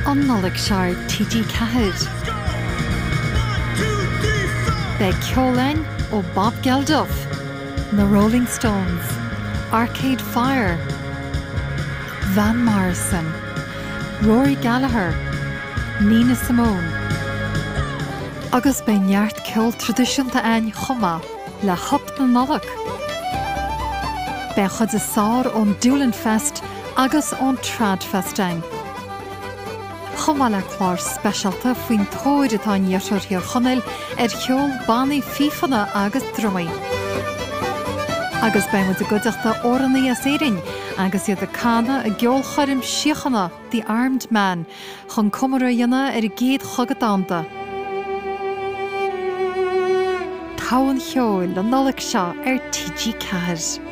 An Nollaig seo ar TG4, beidh ceol againn ó Bob Geldof, na Rolling Stones, Arcade Fire, Van Morrison, Rory Gallagher, Nina Simone agus beidh neart ceol traidisiúnta againn chomh maith le Hup na Nollag. Beidh an chuid is fearr ón Doolin Fest agus ón Tradfest againn. Chomh maith le clár speisialta faoin tóir atá in iarthar Thír Chonaill ar cheol bannaí fífeanna agus drumaí. Agus beidh muid i gcuideachta amhránaí as Éirinn agus iad ag canadh i gceolchoirm síochána The Armed Man chun comóradh a dhéanamh ar an gCéad Chogadh Domhanda. Togha an cheoil an Nollaig seo ar TG4.